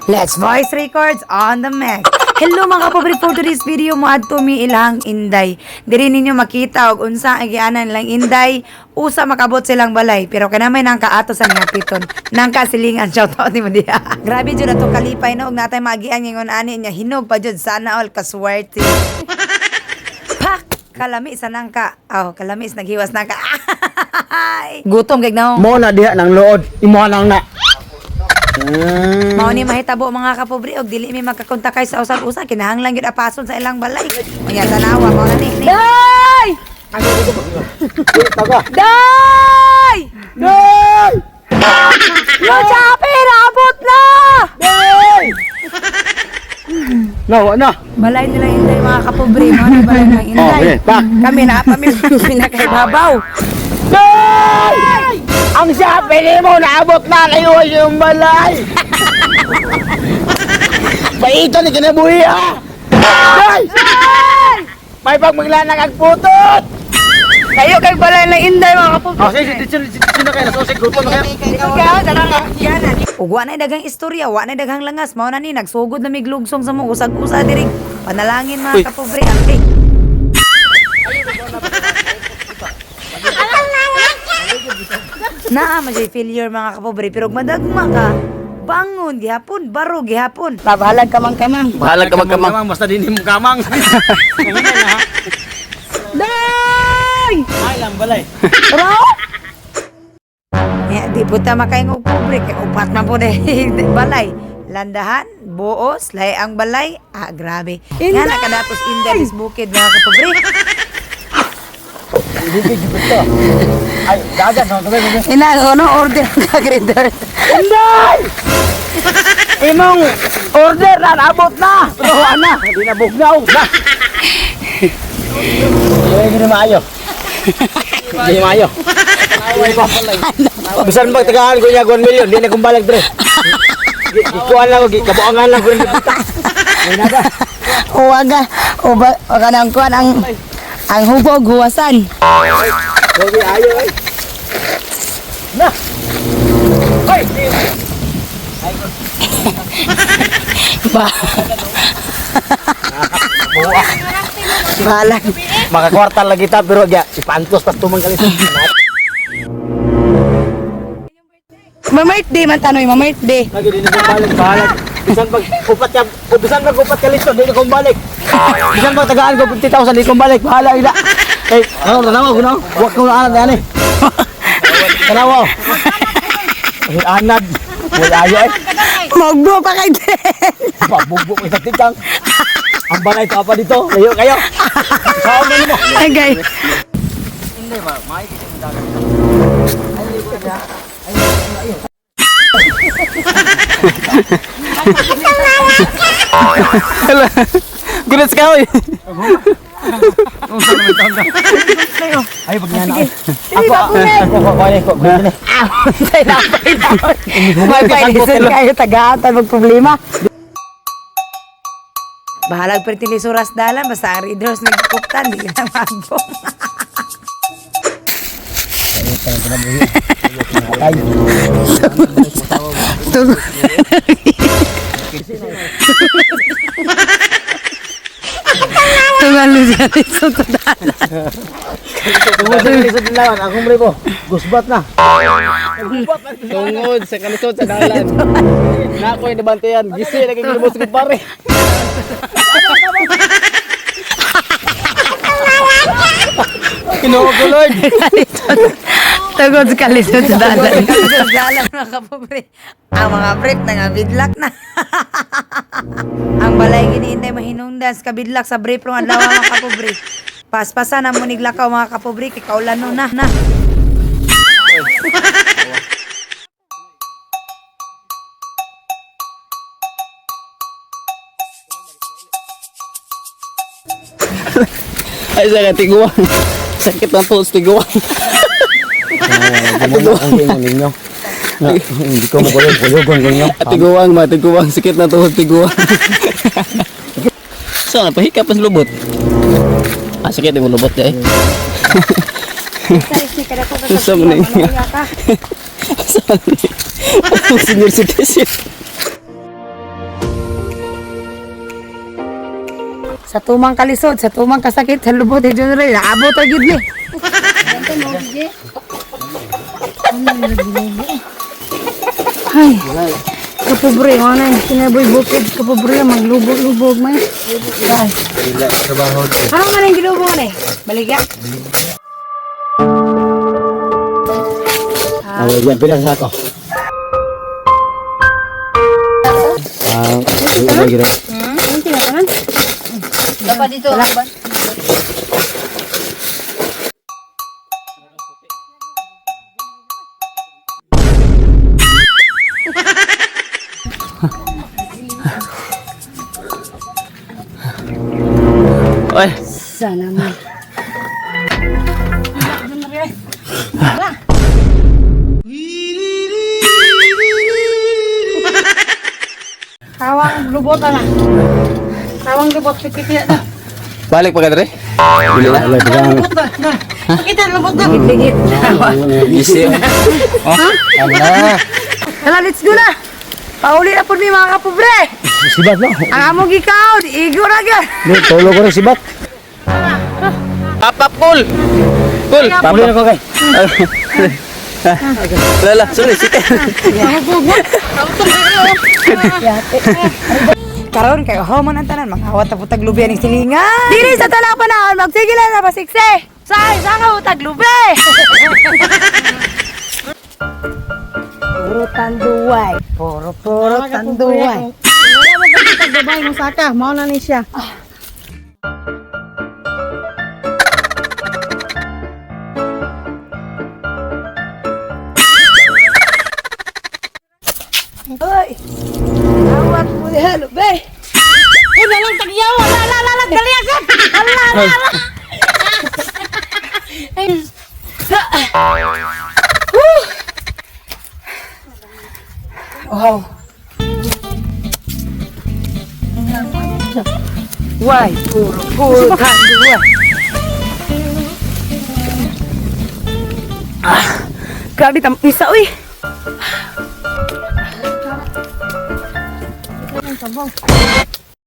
Let's voice records on the mic. Hello mga kapobre, for today's video mo adto mi ilang inday. Diri ninyo makita og unsa ang gianan nilang inday, usa makabot silang balay pero kanamay nang kaato sa mga piton. Nang kasilingan, shout out nimo diha. Grabe jud ato kalipay no og natay maagian ngingon ani niya, hinog pa jud, sana all kaswerte. Pak! Kalami sa nangka. Oh, kalami sa naghiwas nangka. Ay! Gutom kay naong. Mo na diha ng lood, imo lang na. Mao ni mahitabo mga kapobre og dili mi magkakontakay sa usag-usa, kinahanglan gyud apason sa ilang balay. Unya tanawa mao na ni. Day! Taga. Day! Day! Yo, Chapi, naabot na! Day! Nawa na. Balay nila inday mga kapobre, mao ni balay ng inday. Oh, okay. Pak. Kami na pa mi pinakaibabaw. Day! Ang sabi nimo naabot na kayo yung balay. Paito ni kinabuhi ha. Day! May pag maglanag ang putot. Kayo kay balay ng inday mga kapobre. Oh, sige, sige, sige, sige na kayo. Nasusi, gutom na kayo. Ug wa nay daghang istorya, wa nay daghang langas, mao na ni nagsugod na miglugsong sa mong usag-usa diri. Panalangin mga kapobre, ante. Naa man siya failure mga kapobre, pero ug madagma ka, bangon gihapon, baro gihapon. Babalag ka mang kamang. Bahalag ka magkamang. Basta din mo kamang. Day! Ay lang balay. Ya, di po ta makaingog pobre kay upat man po dahil balay. Landahan, buos, lay ang balay. Ah, grabe. Nga nakadatos inday is bukid mga kapobre. Ay, dagan no, dagan. Ina, ano, order ang kagrider. Inday! Imong order na naabot na. Pero ana, di na bugnaw na. Ay, gini maayo. Gini maayo. Bisan pag tagaan ko niya 1 million, di na kong balag dre. Gikuan lang ko, gikabuangan lang ko rin. O aga, o ba, o kanang kuan ang hubog huwasan. Grabe ayo ay. Na. Ay, Ba. Balag. makakwarta lagi ta pero gya ipantos tas tumang kalisod. Mamait day man tanoy, mamait day. Lagi di na kong balik, balag. Bisan pag upat ka, bisan pag upat ka lisod, di na kong balik. Bisan pag tagaan ko 50,000, di kong balik. Bahala ila. Kay, ano tanawa ko no? Wa ko na anad ani. Tanawa. Ay anad. Wala ayo ay. Magbo pa kay den. Pabugbo ko sa tikang. Ang balay pa pa dito. Layo kayo. Saan na nimo? Okay. Gulat sa kahoy. Ay pag na. Ako ako ako ako ako. Tay na pa May pailisan kayo tagaatan mag problema. Bahalag pertilisuras dalan, basta ang readers nagkuptan, di na magbong. Tungal siya sa tudalan. Tungod sa lisod lawan, akong rebo. Gusbat na. Tungod sa kalisod sa dalan. Na ako'y nabantayan. Gisi lagi kilubos ko pare. Kinuha ko Lord. Tungod sa kalisod sa dalan. Kalisod dalan mga kapobre. Ang mga brief na nga bidlak na. Ang balay giniintay mahinungdan sa kabidlak sa brief rong adlaw mga kapobre. Paspasa na mo niglakaw mga kapobre kay kaulano na na. Ay sa tiguan. Sakit ng tulos tiguan. Ang ninyo. Hindi ko makulog-kulogon ko ninyo. Tiguang ma, tiguang. Sakit ng tulos tiguang. So, napahika pa sa lubot. Ah, sakit yung lubot eh. Sa mo na yun. Sa mo na yun. Senior citizen. Sa tumang kalisod, sa tumang kasakit, sa lubot, eh, John Ray, naabot ra gyud ni. Ay, kapobre, wala na, kinaboy bukid, kapobre, maglubog-lubog man. Ay. Ano man ang gilubog ni? Baligya. Ah, yan pila sa sako. Ah, wala gid. Dapat dito. Wala. Oy, Sana man. Kawang lubot na. Kawang lubot sikit na. balik pa ka dre. Dili na. Wala gid. Kita lubot na. Ligit. Gisi. Ala. Hala, let's go na. Pauli na po mi mga kapobre. Sibat no. Ang among gikaon, igo ra gyud. Di tulog ko rin sibat. Pop up cool. Cool. Pauli na ko kay. Lala, sorry, sige. Karon kay oh man ang tanan makawat na putag lubi aning silingan. Diri sa talang panahon magsige lang na pasikse. Sa sa ka utag lubi. Puro tanduay. Puro puro tanduay. Wala mo pag pagbabay mo saka, mao na ni siya. Hoy. Awat mo diha lubi. Uy, lang tagyaw. Ala ala ala, dali agad. Ala ala ala. Wow. Why? Puro puro tanduay. Ah, grabe tam isa uy.